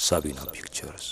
ሳቢና ፒክቸርስ።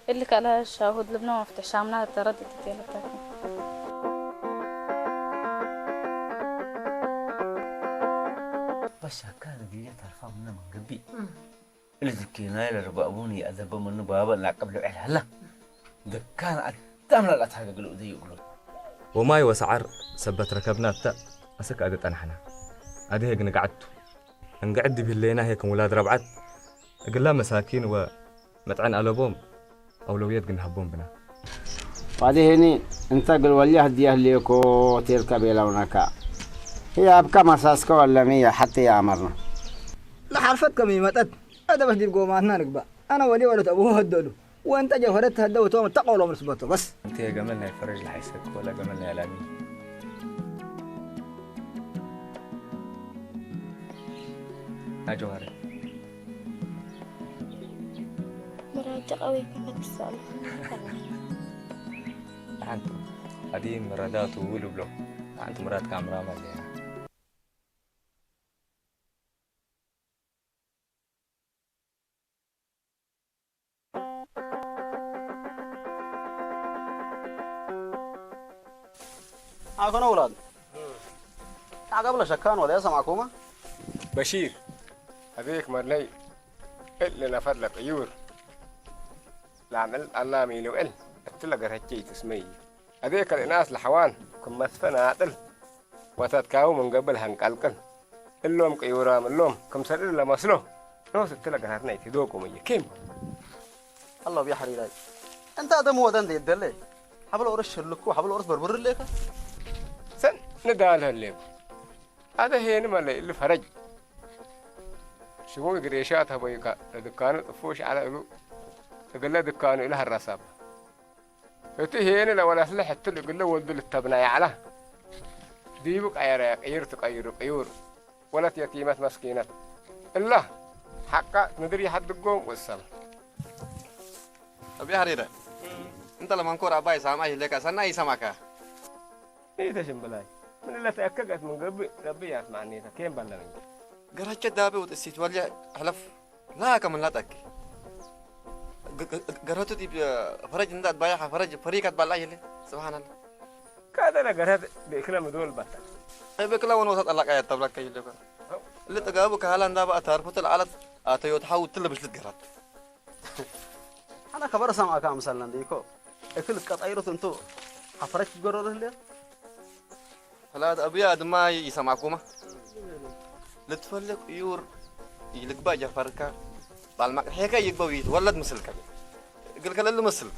اللي كان الشاهد لبنان مفتح شامنا تردد تيلتاكي. بس كان بيجي تعرفها من من قبي. اللي ذكينا إلى ربابوني أدب من بابا ناقب له على هلا. ذكان أتام لا تحقق له ذي يقولون. وماي وسعر سبت ركبنا التاء. أسك أقط أنا حنا. أدي هيك نقعدت. እንግዕድ ዲብ ህሌና ሄክም ውላድ ረብዓት፣ እግላ መሳኪን ወመጥዐን ኣለቦም ኣውለውየት ግንሀቦም ብና። ባዴ ሄኒ፣ እንተ እግል ወልየ ህድየ ህሌኮ ቴልከ ቤለውነከ። ህየ አብከ መሳስከ ወለሚ ሐቴ የአመርነ። ለሐርፈት ከም ይመጠት፣ አደበስ ዲብ ጎማትና ንግባእ። አነ ወልየ ወለት አቡሁ ሀደሉ። ወእንተ ጀውሀረት ተሀደው እቶም እተቀውሎም ንስበቶ በስ። እንተ ገመል ናይ ፈረጅ ለሐይሰክ ወላ ገመል ናይ አላሚ። ያ ጀውሀረት። መራጃ ቀዊት ከተሳሉ። ሓንቲ ኣዲ መረዳቱ ውል ብሎ። ሓንቲ ምራት ካምራ ማለት እያ። ኣኮነ ውላድ ዓገብ ለሸካን ወለ ሰማዕኩማ። በሺር፣ አቤክ መለይ እል ነፈር ለቅዩር ላምዕል አላሚ ልውዕል እትለ ገረቼ ይትስመይ። አቤከ ለእናስ ለሐዋን ክም መስፈ ናጥል ወተትካሁ ምን ገብእ ለሀንቀልቅል። እሎም ቅዩራም እሎም ክምሰል እሊ ለመስሎ ኖስ እትለ ገራትና ኢትዶቁም እየ ኬም። አሎ ቢያ ሐሪራይ እንተ አደም ወደ እንደ ይደለ ሐብለ ኦርስ ሽልኩ ሐብለ ኦርስ በርብር ሌከ ሰን ንዳል ህሌኩ። አደ ሄን መለ እሊ ፈረጅ ሽቡ ግሬሻ ተበዩካ ለድካኑ ጥፉሽ ዐለ እሉ እግለ ድካኑ እለ ሐራሳብ። እት ሄን ለወለትለ ሕትል እግለ ወልዱ ልተብናይ ዐለ። ዲቡ ቀየረ ቅይር ትቀይሩ ቅዩር ወለት የቲመት መስኪነት እላ ሐቃ ምድር ይሐድጎም ወሰል። አቢ ሐሪረ እንተ ለመንኮር አባይ ሳምዐ ይህሌካ ሰናይ ይሰማካ። ኢተ ሽምብላይ ምን ለተአከገት ምን ገብእ ረቢ ያስማዕኔታ ኬን በለኒ። ገራቸ ዳቤ ወጥሲት ወልየ ሕለፍ ላከ ምን ላጠኪ። ገ-፣ ገ-፣ ገረቱ ዲብ ፈረጅ እንዳ አትባየሐ ፈረጅ ፈሪከት ባላ ይለ። ስብሓንላ። ካደረ ገረት ብእክለ ምዶል ባታ። አይ ብእክለ ወን ወሰጥ አላቃ ያተብላከ ይለ። እሊ ጥጋቡ ከሃላ እንዳ በአ ታርፉት ለዓለት አተዮት ሐው ትለ ብሽልት ገራት። አነ ከበረ ሰምዐካ አምሳልና እንደ ኢኮ እክል ቀጣይሮት እንቶ ሐፈረች ትገረሩ ህለ። ፈላጥ ኣብያ ድማ ይሰማኩማ። ልትፈልቅ እዩር ይልግባ ጃፋርካ ባልማቅ ሄከ ይግበው ይትወለድ ምስልከ እግልከለሉ ምስል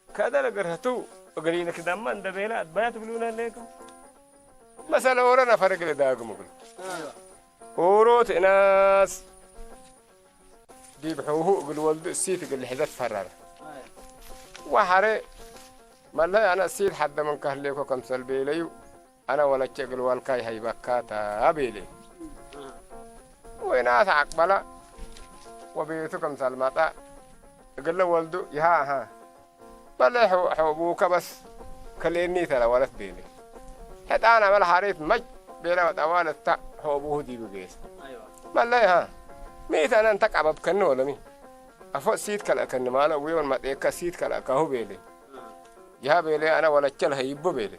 ከደ ነገር ህቱ እግሪልክ ደማ እንደ ቤላ ኣድባያ ትብሉና ኣለኩም። መሰለ ወረ ነፈር እግል ዳግም እግል ኡሮት እናስ ዲብ ሕውሁ እግል ወልዱ እሲት እግል ልሕዘት ፈራረ። ወሐረ መለ ኣነ እሲት ሐደ ምን ከህሌኮ ከምሰል ቤለዩ፣ ኣነ ወለቼ እግል ዋልካ ይሀይበካ ታ ቤሌ። ወይናስ አቅበላ ወቤቱ ከምሰል መጣ እግለ ወልዱ ይሃ አሃ በለ ሖ- ሖቡከ በስ ከሌኒ ተለ ወለት ቤሌ። ሕጣን አመል ሐሬት መጭ ቤለ ወጠዋል እታ ሖቡሁ ዲቡ ቤት። መለ ይሃ ሚት አነ እንተ ቀበብከኒ ወለሚ አፎ ሲት ከለእከኒ ማለ ውዮን መጤከ ሲት ከለእካሁ ቤሌ። ይሃ ቤሌ አነ ወለቸ ለሀይቡ ቤሌ።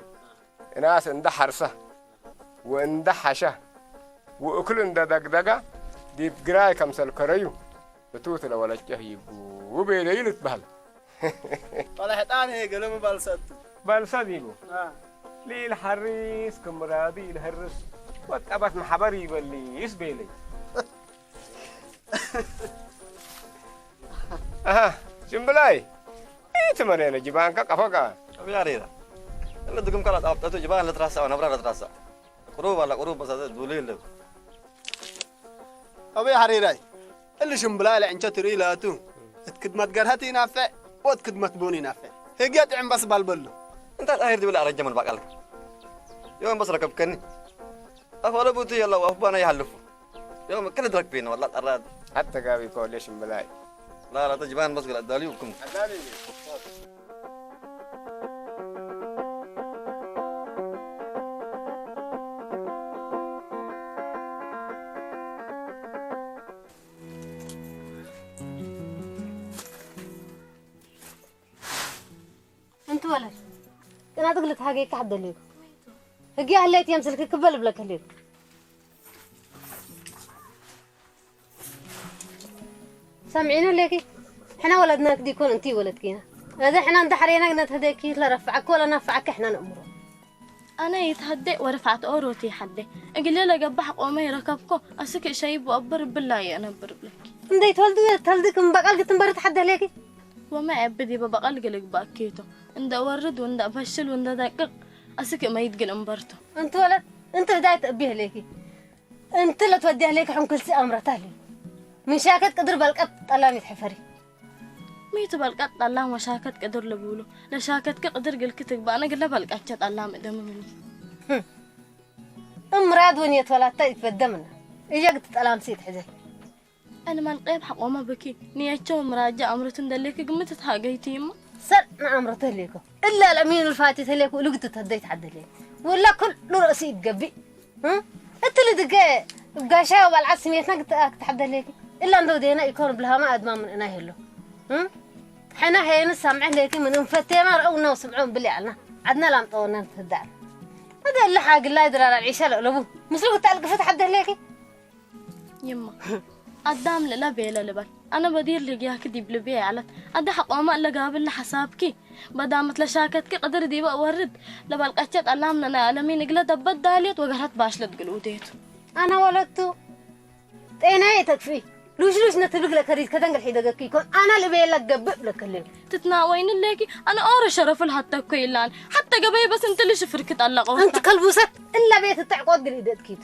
እናስ እንደ ሐርሰ ወእንደ ሐሸ ወእክሉ እንደ ደግደጋ ዲብ ግራይ ከምሰል ከረዩ እቱ ትለ ወለጨህ ይቡ ቤለዩ ልትበሃል። ጠለ ሕጣን ይሄ ገለሙ ባልሰቱ። ባልሰት ይቡ። አ። ሊል ሐሪስ ክምራዱ ይልህርስ ወቀበት ማሕበር ይበሊስ ቤለይ። አሃ፣ ሽምብላይ። ኢት መሬነ ጅባንካ ቀፎጋ። አብያሬራ። እለ ድግም ካላ ጣብጠቱ ጅባን ለትራሳ ወነብራ ለትራሳ። ቁሩብ አላ ቁሩብ በሳተ ዱሉ ይልብ። አቤ ሐሬራይ። እሊ ሽምብላይ ለዕንቸት ርኢ ላቱ። እት ክድመት ገርሀት ይናፈዕ ወት ክድመት ቡን ይናፈዕ። ህግየ ጥዕም በስ ባልበሉ። እንታ ጣሂር ድብል አረጀ ምን ባቃልክ። ዮም በስ ረከብከኒ። አፋለ ቡቲ የላ ወአፍ ባና ይሐልፉ። ዮም ክል ድረክ ቤነ ወላ ጠራድ። ሐተ ጋቢ ኮሌ ሽምብላይ። ላ ላ ተጅባን በስ ገላ ዳሊውኩም። እንት ወለድ ቅናት ግልት ሃገይ ካሕደልዩ ህጊ ኣህለይት የምስልክ ክበል ብለክ ህልዩ ሰምዒኑ ኣለኪ። ሕና ወለድናክ ዲኮን እንቲ ወለድኪና። እዛ ሕና እንተ ሓሬና ግነት ህደኪ ለረፍዓክ ወለ ናፍዓክ ሕና ነእምሮ። ኣነ ይትሃዴ ወረፍዓት ኦሮቲ ይሓዴ። እግሌ ለገባሕ ቆመ ይረከብኮ፣ ኣስክ እሸይ ብኦብር ብላ የነብር ብለኪ። እንደ ይትወልዱ ተልድክ እምበቃል ግትንበር ትሓደሌኪ። ወመ ዕብድ ይበ በቃል ግልግባኪቶ። እንደ ወርድ ወንደ በሽል ወንደ ደቅቅ፣ ኣስክ መይድ ግን እምበርቶ። እንት ወለድ፣ እንት ህዳይ ተእቢህ ሌኪ። እንት ለትወዲህ ሌኪ ሕንክልሲ ኣምረታ ሌ። ምን ሻከት ቅድር በልቀት ጠላም ይትሕፈሪ። ሚቱ በልቀት ጠላም ወሻከት ቅድር ልብሉ። ለሻከትኪ ቅድር ግልኪ ትግባእነ ግለ በልቀቸ ጠላም እደም ምኒ። እምራድ ወንየት ወላታ ይትበደምና። እየግ ትጠላም ሲት ሕዘ። እን መልቄብ ሐቆመ ብኪ። ንየቸው ምራጃ ኣምርቱ እንደሌኪ ግምት ትሃገይቱ ይማ። ሰር ንኣምርቱ ህሌኮ። እላ ለሚኑ ልፋቲ ተሌኩ እሉ ግትተደይ ትሓደሌ። ወላ ኩሉ ረእሲ ይትገቢእ። እ? እትሊ ድገ ጋሻ ወባልዓት ስሜትና ግት-፣ ክትሓደሌኪ። እላ እንደው ዴና ኢኮን ብልሃማ ኣድማ ምን እና ይህሉ። እ? ሕና ሄን ሳምዕ ሌኪ ምን እንፈቴማ ረእውና ወስምዑ እንብል ያልና። ዓድና ላምጠወና ንትህዳር። መደ እለ ሓግላይ ድራራ ዒሻ ለእለቡ። ምስሉ ግታልቅፊ ትሓደሌኪ። ይማ። ኣዳም ልእለ ቤለ ልበል። ኣነ በዲር ልግያኪ ዲብ ልቤ ያለት። ኣደ ሐቆማ እለ ጋብል ለሐሳብኪ። በዳመት ለሻከትኪ ቅድር ዲበ እወርድ። ለበልቀቼ ጠላም ነናይ ኣለሚን እግለ ደበት ዳልየት ወገርሀት ባሽለት ግልኡዴቱ። ኣነ ወለቱ ጤናዬ ተክፊ። ሉሽሉሽ ነትብግ ለከሪት ከተንግል ሒደገኪ ይኮን። ኣነ ልቤ ለገብእ ብለከልዩ። ትትናወይን ሌኪ። ኣነ ኦረ ሸረፉ ለሀተኮ ይላን። ሐተ ገበይ በስ እንት ልሽፍርክ ጠለቀው። እንት ከልቡሰት እለ ቤት እተዕቆት ግል ኢደትኪት።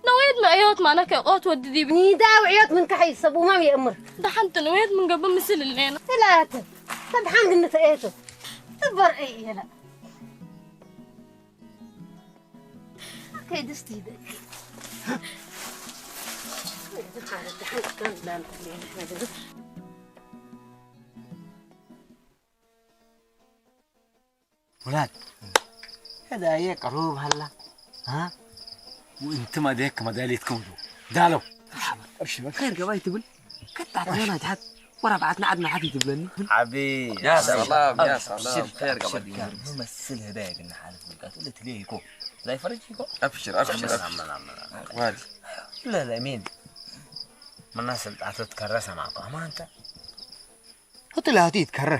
ነዌት ምዕዮት ማነከ ቆት ወዲ ዲብ። ኒዳ ውዕዮት ምን ከሐይ ሰብ ኡማም የእምር። ደሓንቲ ንዌት ምን ገብእ ምስል እሌና። ትላት ተድሓን ግን ተኤቱ። ትበር እይ የላ። ከይድስቲ ይደቂ። ደሓን ደሓን ከም ላም ትሌና። ውላድ፣ ህዳየ ቀሩብ ሃላ፣ ሃ? ወእንቲ መደክ መዳሊት ከምዱ። ዳለው። መርሓባ። እሺ፣ በቃ። ኸይር ገባይ ትብል? ከጣት ሆና ጃት። ወራብዓት ንዓድ ንዓድ ትብለኒ። ዓቢ። ያ ሰላም፣ ያ ሰላም። ኸይር ገባይ። መመስል ህዳየ ግን ሓለፍ ብልቃት። ለትሌ ይኮ። ላይ ፈረጅ ይኮ። ኣብሽር፣ ኣብሽር፣ ኣብሽር። ኣመን፣ ኣመን፣ ኣመን። ዋዲ። ለ፣ ለ፣ ሚን። መና ስልጣቶት ከረ ሰማዕኮ። ኣማ ኣንተ። ህቲ ላቲ ይትከረ።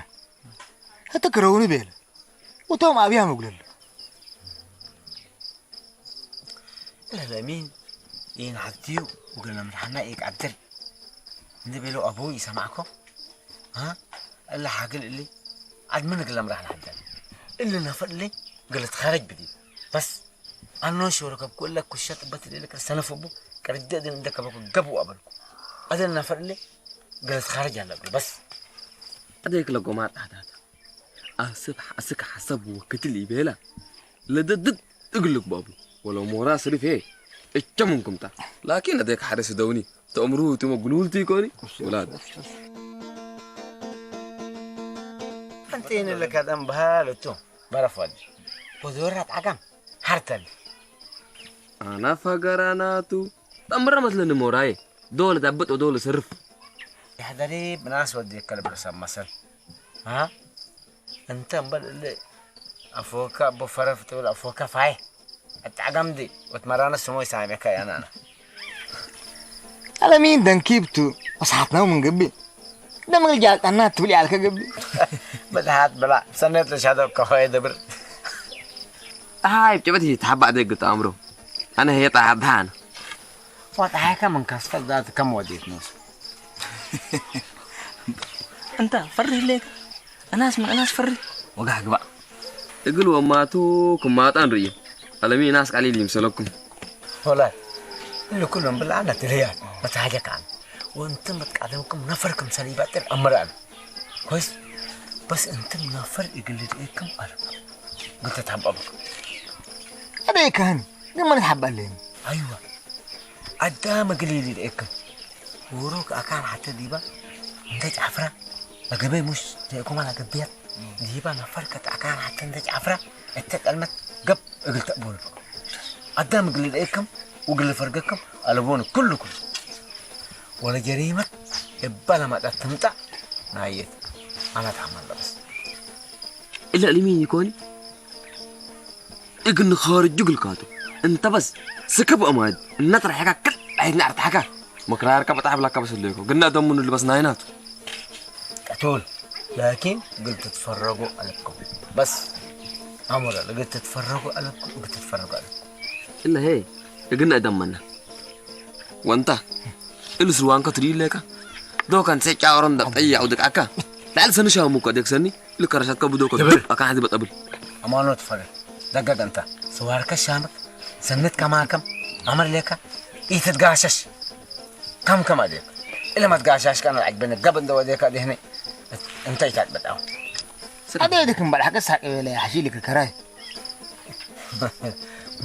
ህቲ ክረውኒ ቤለ። ወቶም ኣብያ መጉለል። ለለሚን ይህን ሓትዩ ወገን ለምርሓና ይቃድር እንደ ቤሎ ኣቦ ይሰማዕኮ ها እላ ሓግል እሊ ዓድምን ግለ ምራሕ ንሓደር እሊ ነፈር እሊ ገለ ትኸረጅ ብዲ በስ ኣኖ ሾሮ ከብ ኩለ ኩሸ ጥበት እሊ ለከ ሰነፈቡ ቀርደ ድን እንደ ከበኩ ገቡ ኣበልኩ ኣደል ነፈር እሊ ገለ ትኸረጅ ኣለብሉ በስ ኣደይ ክለ ጎማጣ ኣስብ ሓስክ ሓሰብ ወክትል ይቤላ ለደድድ እግልክ ባቡ ወሎ ሞራ ስሪፍ ሄ እቸ ምንኩምታ ላኪን ኣደክ ሓደ ስደውኒ ተእምሩ ትሞ ግሉልቲ ይኮኒ ውላድ ሓንቲ ንለካ ደም በሃል እቱ በረፎል ወዘወራት ዓጋም ሓርተል ኣና ፈገራናቱ ጠምረ መስለኒ ሞራይ ዶል ዳብጥ ወዶል ስርፍ يحذري بناس ودي كلب رسام مثل ها انت مبل اللي افوكا ابو فرف تقول افوكا فاي التعقم دي وتمرانا سموي سامي كاي انا انا على مين دنكيبتو وصحتنا من قبي ده من الجال انا تولي على قبي بدهات بلا سنة لشهادة كهوية دبر هاي بجبتي تحب عليك قلت امره انا هي طاحت هان ዋጣ ሃይካ መንካስካ ዛት ከም ወዲት ነሱ እንተ ፈርህ ሌካ እናስ ምን እናስ ፈርህ ወጋህ ግባእ እግል ወማቱ ክማጣ ንርእዩ ኣለሚ እናስ ቃሊል ይምሰለኩም ወላ እሉ ኩሎም ብልዓና ትለያል መታሃጀካ ኣነ ወንትም በትቃደምኩም ነፈርኩም ሰሊባጥር ኣመራል ኮይስ በስ እንትም ነፈር እግል ርእኩም ኣለ ግንተ ታባብኩም ኣበይ ካህን ግን መን ሓባለይም ኣይዋ ኣዳም እግል ይልርእክም ውሩክ ኣካን ሓተ ዲባ እንተ ጫፍራ መገበይ ሙሽ ተእኩማ ላገቢያት ዲባ ነፈር ከተ ኣካን ሓተ እንተ ጫፍራ እተ ጠልመት ገብ እግል ተእቦሉ ኣዳም እግል ልርእክም ውግል ፈርገክም ኣለቦን ኩሉ ኩሉ ወለ ጀሪመት እባ ለማጣት ትምጣ ናየት ኣና ታማለበስ እለ ልሚን ይኮን እግን ኸርጅ ግልካቱ እንተ በስ ስክብ እማድ እነጥራሕካ ክል ኣይድና ኣርታሕካ መክራርካ በጣሕ ብላካ በስ ለይኮ ግና ደሙን ልበስ ናይናቱ ቀቶል ላኪን ግል ትትፈረጉ ኣለኩም በስ ኣሞራ ግል ትትፈረጉ ኣለኩም ግል ትትፈረጉ ኣለኩም እለ ሄ እግና ደመና ወንታ እሉ ስርዋንካ ትርኢ ለካ ዶ ካን ሰጫ ኦሮን ዳ ጠያ ውድቃካ ላል ሰንሻ ሙኮ ደክ ሰኒ ልከረሻት ከብዶ ኮ ድብ ኣካ ሓዚ በጠብል ኣማኖት ፈረ ደገገ እንታ ስዋርከ ሻምክ ሰነት ከማከም ኣመር ለካ ኢትትጋሸሽ ከም ከም ኣደክ እለ መትጋሻሽ ካን ኣጅበነ ገብ እንደ ወደካ ደህነ እንታይ ታጥበጣው ኣደ ደክም በላሕ ቀሳቅ በለ ሓሺ ልክ ከራይ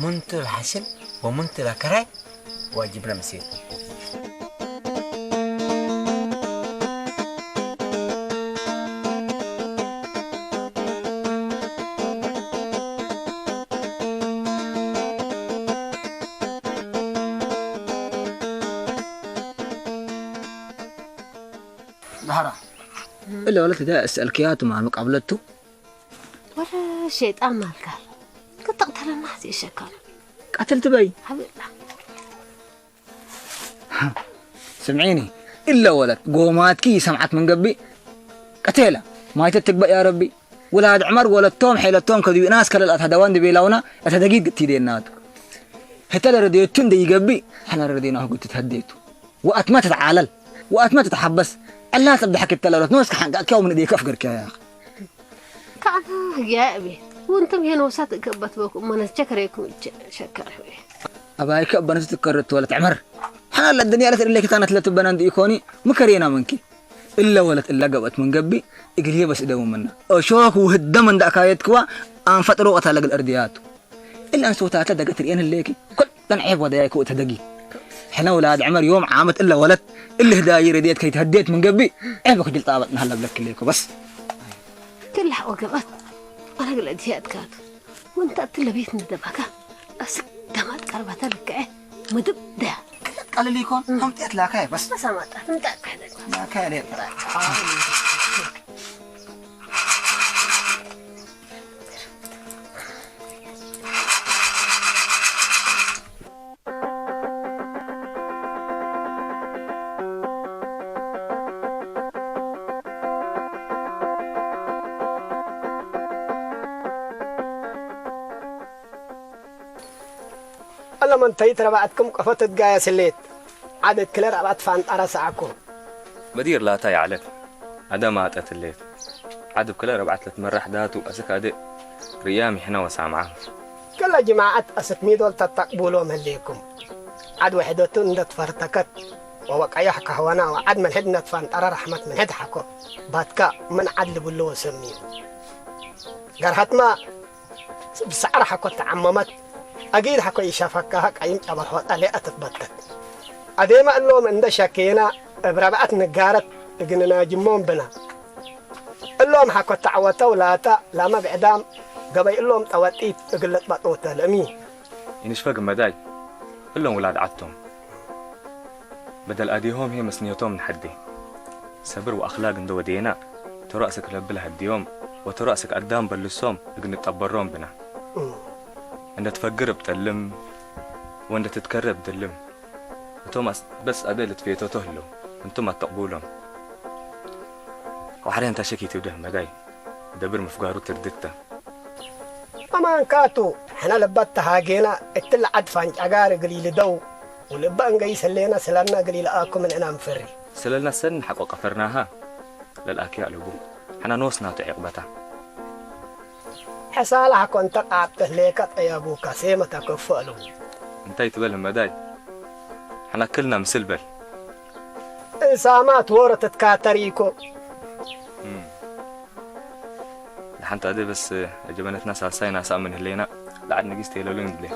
منت الحشل ومنت الكراي واجبنا مسير ظهرها إلا ولد ده أسألك يا تمام قبلته ወረ ሸይጣን ማልካ ክትቕተለና ዝእሸካሉ ቀትል ትበይ ሓብላ ስምዒኒ እለ ወለት ጎማትኪ ይሰምዓት ምን ገቢ ቀቴላ ማይተት ትግበእ ያ ረቢ ውላድ ዕመር ወለቶም ሐይለቶም ከድዩ እናስ ከለል ኣትሃደዋን ድቤላውና እተ ደጊት ግትይደናቱ ህተ ለረድዮቱ እንደ ይገቢ ሕና ረድዮናሁ ግትት ሀዴቱ ወኣትማ ትትዓለል ወኣትማ ትትሓበስ ዕላ ሰብ ድሓኪት ተለሎት ንወስካ ሓንቃቅኪያ ወምን እዴ ከፍ ገርኪያ ያኽ ከዓና ህግያ እቤ ወንትም ሄን ወሳት እከበት በኩ መነት ቸከሬኩም እቸ ሸከር ህቤ ኣባይከ በነቱ ትከረት ወለት ዕመር ሓና ለድንያ ለት እሌኪታነት ለትበና እንዲ ኢኮኒ ምከሬና መንኪ እለ ወለት እለ ገበት ምን ገቢ እግልዬ በስ እደሙ ምና እሾክ ውህደም እንዳ ካየትክዋ ኣንፈጥሮ ወታ ለግል እርድያቱ እለ ኣንስወታተ ደገ ትርእየን ህሌኪ ኩል ተንዔብ ወደያይ ክውእተ ደጊ ሕነ ውላድ ዕመር ዮም ዓመት እለ ወለት እለ ህዳይ ረድየት ከይተህዴት ምን ገቢ ዔበ ክጅል ጣበጥ ናህለ ብለክ ህሌኮ በስ ክላሕ ወገባት ኣረግለ ድያትካቱ ወንታ እትለ ቤት ንደባካ ኣስክ ደማት ቀርባታ ልክዐ ምድብ ደያ ቀልል ይኮን ከምጤት ላካየ በስ በሳማጣት ምጣት ላካየ ሌ ተመንተይት ረባዕትኩም ቀፈት ትጋየ ስሌት። ዓደት ክለ ረባዕት ፋንጣራ ሰዓኩም። በዲር ላታ ያዕለት። ኣደማ ኣጠትሌት። ዓድብ ክለ ረባዕት ለትመራሕ ዳቱ ኣስክ ኣደ ርያም ይሕና ወሳምዓ። ክለ ጅማዓት ኣስክ ሚዶል ተተቅቡሎ መሌኩም። ዓድ ወሕደቱ እንደትፈርተከት ወወቀያሕ ከህወና ወዓድ መልሕድ እንደትፋንጠረ ረሕመት መልሕድ ሓኮ። ባትካ ምን ዓድ ልብሎ ወሰሚዩ። ገርሃትማ ብሰዕር ሓኮ ተዓመመት። ኣጊድ ሓኮ ይሻፈካሃ ቃይም ጨበርሆ ጣሌ ኣትትበተት። ኣዴማ እሎም እንደ ሸኬና እብ ረብዐት ንጋረት እግንናጅሞም ብና። እሎም ሓኮ ተዓወተው ላታ ላመ ብዕዳም ገበይ እሎም ጠወጢት እግል ለጥበጦተ ለእሚ። ይንሽፈ ግመዳይ እሎም ውላድ ዓቶም። በደል ኣዴሆም ሄ መስንዮቶም ንሐዴ። ሰብር ወኣኽላግ እንደ ወዴና፣ ተሮ ኣስክ ለብል ሀድዮም፣ ወተሮ ኣስክ ኣዳም በልሶም እግ ንጠበሮም ብና። እም። እንደ ትፈግር እብ ጠልም፣ ወእንደ ትትከረ እብ ድልም። እቶም ኣስ-፣ በስ ኣደ ልትፌቶቶ ህለው፣ እንቱም ኣተቕቡሎም። ወሓደ እንታ ሸኪት ይብደህ መዳይ፣ ደብር ምፍጋሩ ትርድተ። ኣማንካቱ፣ ሕነ ልበት ተሃጌና፣ እትለ ዓድ ፋንጫጋር እግል ይልደው፣ ውልበ እንገይ ሰሌና ስለና እግል ይልኣኩ ምን እና ምፍሪ። ስለልና ሰን ሓቆ ቀፈርናሃ፣ ለልኣኪ ኣልቡ፣ ሕና ንወስናቱ ዒቕበታ። ሕሳላ ሓኮ እንተ ቃብተህ ሌከ ጠየቡካ፣ ሴመ ተከፈሉ። እንታይ ትበል ህመዳይ? ሕና ክልና ምስል በል። እሳማት ወረ ተትካተር ኢኮ። እም። ለሓንቲ ኣደ በስ ጀበነትና ሳልሳይ ናሳ ምን ህሌና ለዓድ ንግስት የለሉን ድሌ።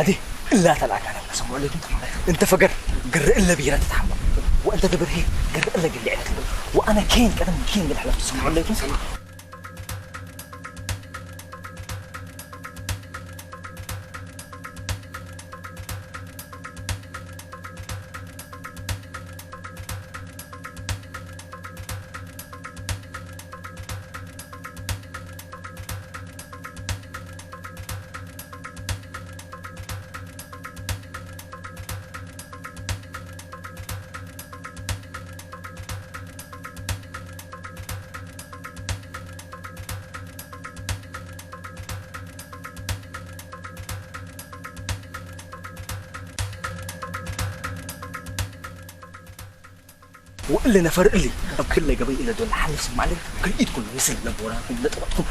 أدي إلا تلعك على الناس، السلام عليكم. أنت فقر، قر إلا بيرة تتحمل. وأنت قبر هي، قر إلا قل لي عليك. وأنا كين قدم كين قل حلفت، السلام عليكم. وإلا نفر إلي أبكل لي قبل إلا دول حلف سمع لي كل إيدكم مثل لبورا كل لطبطكم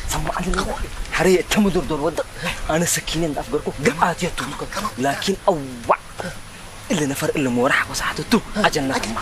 سمع لي. حرية تمدر دور ودق. أنا سكينين أفقركم قطعات يتوكل، لكن أوع اللي نفر اللي مورح وساعته تو أجل نسمع.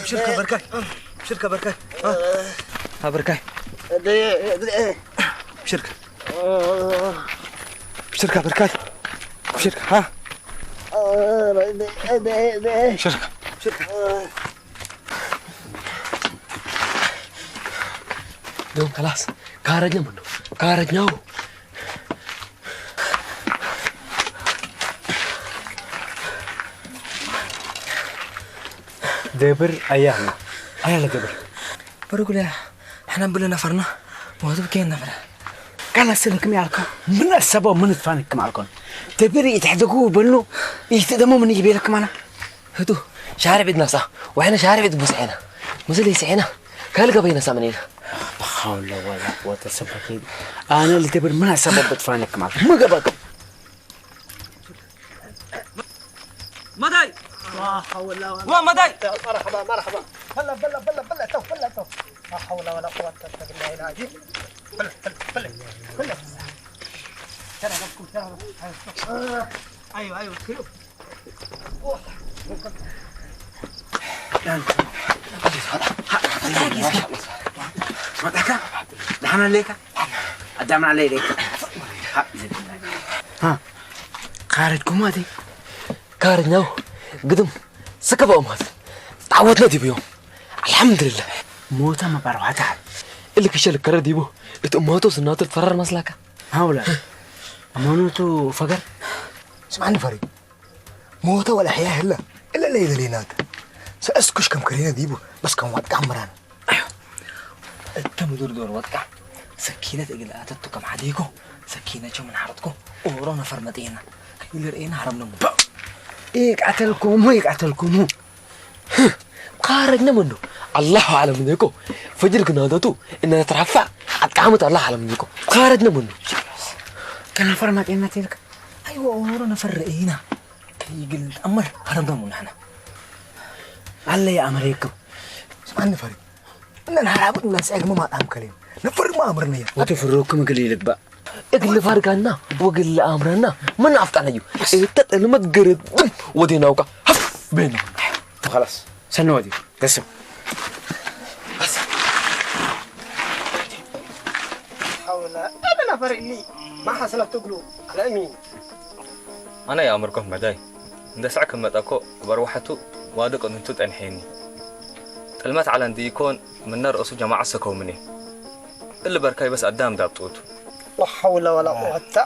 شركة بركاي. شركة بركاي. ها؟ ها بركاي. شركة. شركة بركاي. شركة. ها؟ شركة. شركة. دوم خلاص. خرجنا منه. خرجنا. دبر أيانا. أيانا دبر. برقول يا، احنا بلنا فرنا. موضوع كين نفر. كان السنة كم يالكم؟ من السبب من تفانك كم يالكم؟ دبر يتحدقوا بنو. يتدموا من يبي لك معنا. هدو. شارع بدنا صح. وإحنا شارع بد بوسعنا. مزل يسعنا. قال قبينا سامنين. لا حول ولا قوة إلا بالله. أنا اللي دبر من السبب بتفانك معنا. ما قبلكم. مداي. لا حول ولا قوة. وين مداي؟ مرحبا، مرحبا. بلا، بلا، بلا، بلا، تو، بلا، تو. لا حول ولا قوة إلا بالله العظيم. بلا، بلا، بلا، بلا. ترى ربكم، ترى ربكم. أيوة، أيوة، كيلو. ما تحكى؟ نحن ليك؟ قدامنا عليه ليك؟ ها، خارج كوماتي. خارج نو. قدم. سكب أمهات. تعودنا دي بيوم. الحمد لله. موتا ما بروحتها. اللي كشل الكرة ديبو. اتأمهاتو سناتو الفرار مسلاكا. هاولا. أمانوتو فقر. اسمعني فريد. موتا ولا حياة هلا. إلا اللي يدليناك. سأسكش كم كرينا ديبو. بس كم وقت عمران. እቶም ዱርዶር ወጥቃ ሰኪነት እግል ኣተቱ ከም ሓዲኮ ሰኪነቸው ምን ሓረጥኮ ኦሮ ነፈር መጤና ከይልርእና ሃረምነሙ ይቃተልኩሙ ይቃተልኩሙ ካረጅነ ምንዶ አላሁ አለም ኔኮ ፈጅር ግናደቱ እነ ተራፋ አቃሙት አላህ አለም ኔኮ ካረጅነ ምንዶ ከነፈር መጤና ቴልክ ኣይወ ኦሮ ነፈር ርእና ከይግል ጠመር ሃረምነሙ ንሕና አለ የአመሬክም ስማን ፈሪ እነን ሃራብጥ እነን ጸግሚ ማጣም ከሌም ነፍር ማእምርነየ ወትፍሮኩም እግል ይልግባእ እግል ፋርጋና ወግል አምረና ምን አፍጣነዩ እተጠልመት ግርድም ወዴናውቃ ሀፍ ቤና خلاص ሰነ ወዲ ገስም حول أنا نفر إني ما حصلت تقلو على أمين ኣነ ይኣምርኩም መዳይ እንደ ስዕ ክመጠኮ ብኣርዋሕቱ ዋድቅ ንቱ ጠንሐኒ ጥልመት ዓለም ድኢኮን ምነ ርእሱ ጀማዓ ሰከውምኒ እሊ በርካይ በስ ኣዳም ዳብጡቱ لا حول ولا قوة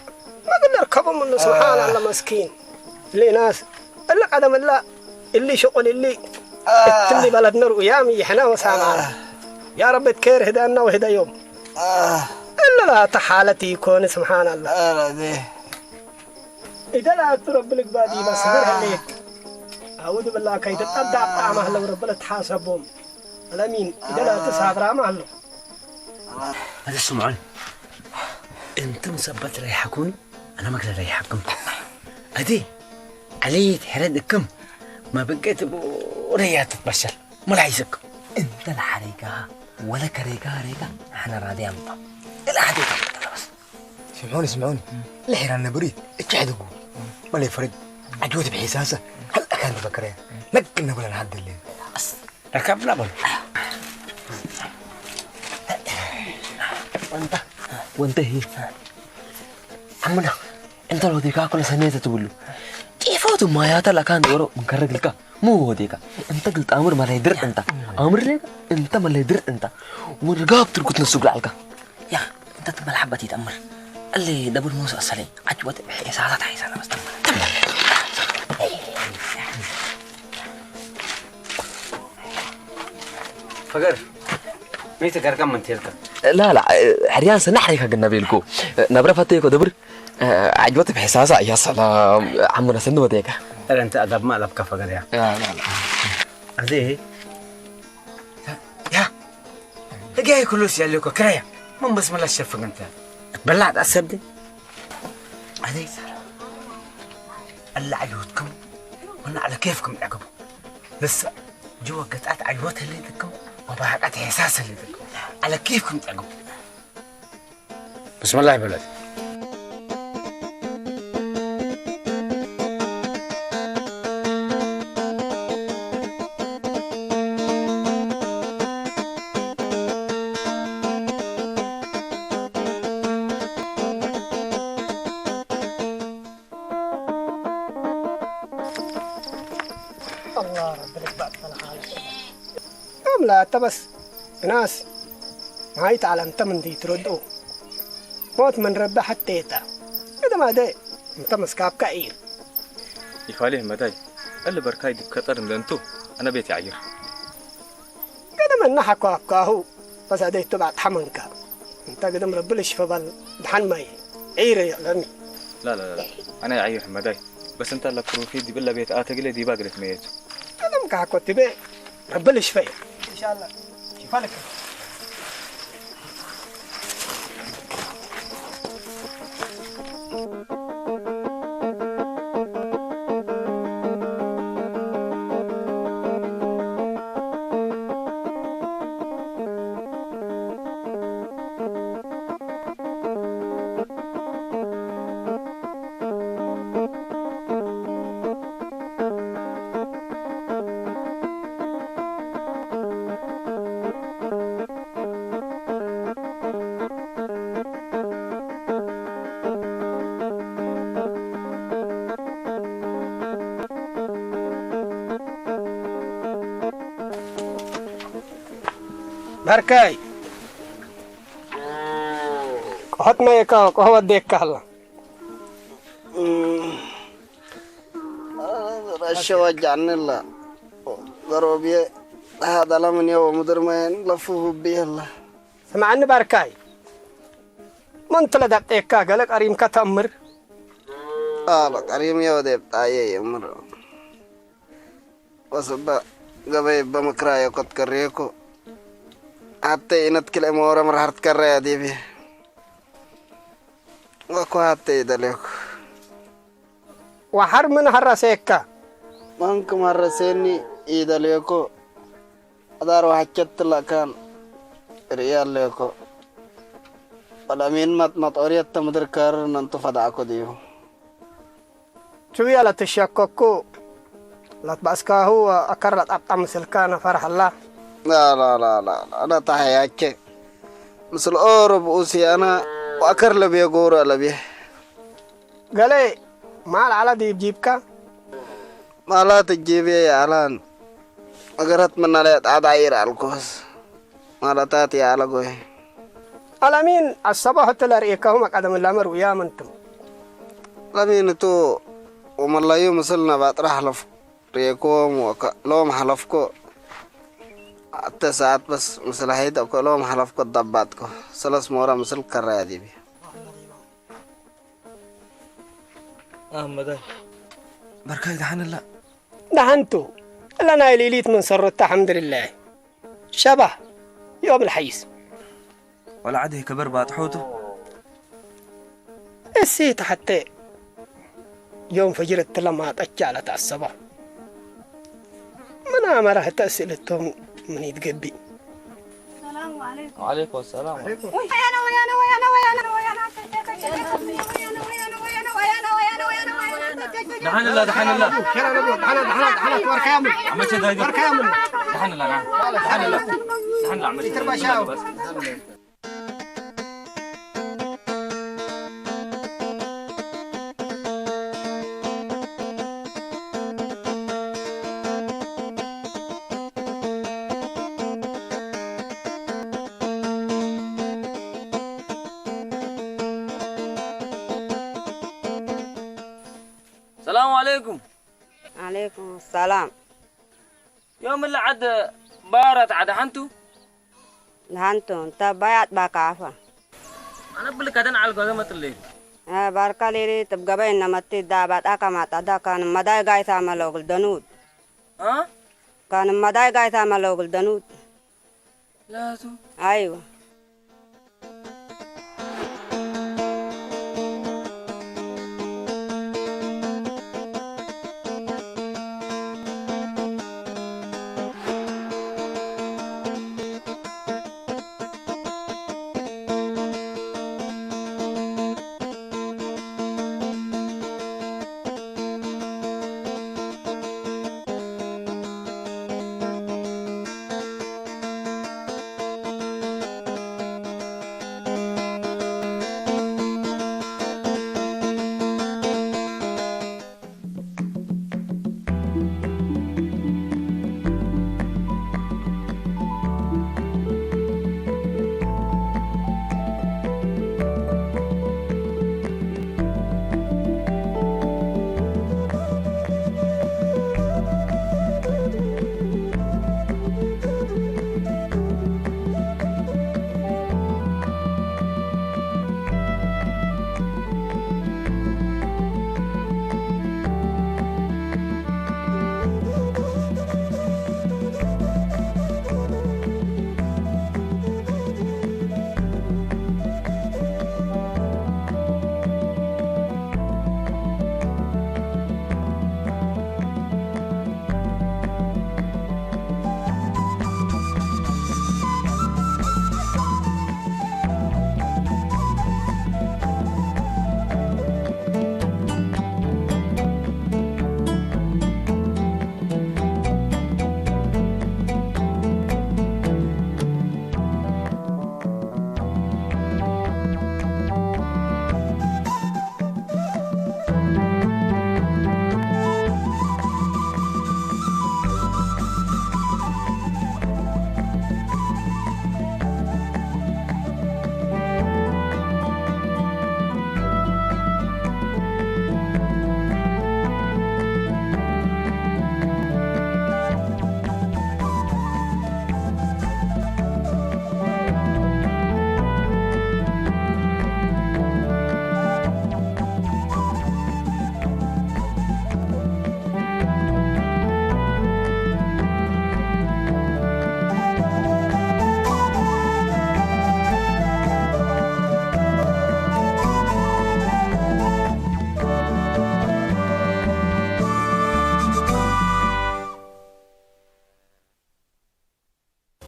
ما قلنا اركبوا منه سبحان الله مسكين لناس እሊ ቀደም እላ እሊ ሽቁል እሊ እትሊ በለድ ንርኡ ያም ይሕና ወሳና يا رب تكير هدانا وهدايوم እሊ ላ ተሓለት ይኮን سبحان الله إذا لا ترب لك بادي بس غير هليك أعوذ بالله كي تتبدع طعمه لو رب لا تحاسبهم الأمين إذا لا تسافر أمه هذا سمعون أنتم سبت ريحكم أنا ما أقدر أريحكم أدي علي تحرد كم ما بقيت بوريات تتبشر ما لا يسكم أنت الحريقة ولا كريقة ريقة احنا راضي أمطا إلا حد يتعلم بس سمعوني سمعوني الحيرة النبري اتحدقوا ما لي فرد عجوز بحساسة هل أكان تفكرين نقلنا ولا نحد الليل ركبنا بل وانت وانت هي عمنا انت لو ديكا كل سنة تقول له كيف هو ما ياتا لكان دورو من كرق لك مو هو ديكا انت قلت امر ما لا يدر انت امر ليك انت ما لا يدر انت ورقاب تركت نسوق لعلك يا انت تملحبتي تامر اللي دبل موسى السلي عجبت بحساسات حيسانة بس تمر تمر فقر ميت قرقم من تيلك لا لا حريان سنحري كقلنا بيلكو نبرة فتيكو دبر عجبت بحساسة يا سلام عمنا سنو ديكا أنت أدب ما أدب كفقر يا لا لا لا أزيه يا እገይ ኩሉስ ያለኮ ክራያ ምን በስመላ ሸፍግ እንተ በላዕ ኣሰብደ ኣደይ ኣላ ዓጅወትኩም ወና ዓለ ኬፍኩም ዕግቡ ንሳ ጅወ ገጣት ዓጅወት ህልይትኩም ወባሕቃት ሔሳስ ህልይትኩም ዓለ ኬፍኩም ዕግቡ بسم الله بلد الله رب العباد فالحال أم لا تبس ناس ንሃይት ዓለም ተም እንዲ ትረድኡ። ሞት ምን ረቢ ሓተየታ። ገደማ ደ እንተ መስካብካ ኢር። ይፋሌህ መዳይ፣ እሊ በርካይ ዲብ ከጠር እንደ እንቱ፣ አነ ቤት ይዓይር። ገደመ እና ሓኳኳሁ፣ በስ አደይቱ ባጥሓመንካ። እንተ ገደም ረቢ ልሽፈ በል፣ ድሓን ማይ፣ ዒረ የለኒ። ላ፣ ላ፣ ላ፣ ላ፣ አነ ይዓይር መዳይ። በስ እንተ ለክሩፊ ዲብ እለ ቤት አተግለ ዲባ ግለት መየቱ። ገደም ካኮ ትቤ፣ ረቢ ልሽፈ። ኢንሻአላህ፣ ይፋልክ። በርከይ። ቆሖት መየካ፣ ቆሖ ወዴካ ኣላ። ረሸ ወጃኒ ኣላ። ገሮብየ፣ ሃዳላ ምን የው ምድር መየን ለፉ ሁቢ የላ። ስምዓኒ ባርካይ፣ መን ትለዳብጠየካ ገለ ቀሪምካ ተእምር? ቃል ቀሪም የው ደብጣየ የምር። ወስበ ገበይ በምክራየ ኮት ከሬኮ። ሓተ ኢነት ክልኤ መወረ ምርሓርት ከረያ ዲብየ። ወኮ ሓተ ይደልየኩ። ወሓር ምን ሐረሰየካ? መን ክም ሐረሰየኒ ኢደልየኮ። አዳር ወሐቸት ለካን ርእያ ለኮ። ወለሚን መጥ-፣ መጦርየት ተምድር ከር ነንቱ ፈዳእኮ ዲዩ። ቹብያ ለትሸከኩ ለትባእስካሁ ወአከር ለጣብጣ ምስልካ ነፈር ሀላ። ላ፣ ላ፣ ላ፣ ላ፣ ላ፣ አነ ታሕያቼ። ምስል ኦሮ ብኡሲ አነ ወአከር ለብየ ጎረ ለብየ። ገሌ ማል ዐለ ዲብ ጂብካ? ማላት ጂብየ የዐላን። እግረት ምናለ ጣዕጣ ኢር አልኮስ። ማለታት የዐለ ጎይ። አለሚን አሰቦ ህቱ ለርእየካሁም አቀደም ላመ ሩእያ መንትም። አለሚን እቱ ወመላዩ ምስል ነባጥራ ሐለፍ ርእየኮም ወከ ሎም ሐለፍኮ። አተ ሰዓት በስ ምስል ሐይት ወከ ሎም ሐለፍኮ ደባጥኮ። ሰለስ ሞራ ምስል ከራያ ዲቢ። አህመዳይ። በርካይ ደሓን ኣላ? ደሓንቱ። እለ ናይ ሌሊት ምን ሰሮታ፣ አልሐምዱሊላህ። ሸባህ፣ ዮም ልሐይስ። ወላ ዓዲ ከበር ባጥሖቱ? እሲ ተሐተ ዮም ፈጅር እትለማጠቻ ለተአሰባ። ምን አመራህ ተእስእልቶም ምን ይትገቢ? ሰላሙ አለይኩም። ወአለይኩም ሰላም። ደሓን እላ፣ ደሓን እላ። ደሓን እላ፣ ደሓን እላ። ደሓን እላ፣ ደሓን እላ። ደሓን እላ፣ ደሓን እላ። ደሓን እላ፣ ዓመት። ሰላም ዓለይኩም። ዓለይኩም ሰላም። ዮም እለ ዓድ ባራት ዓድ ሓንቱ? ደሓንቱ፣ እንተ ባይ አጥባካ አፋ። አነ ብልካ ደን ዓል ጓዘ መጥልይ። አ፣ ባርካ ሌሊ ጥብ ገበይ እነ መቲ ዳ ባጣካ ማጣዳ ካን መዳይ ጋይታ መለው ግልደኑድ። አ? ካን መዳይ ጋይታ መለው ግልደኑድ። ላቱ? አይዋ።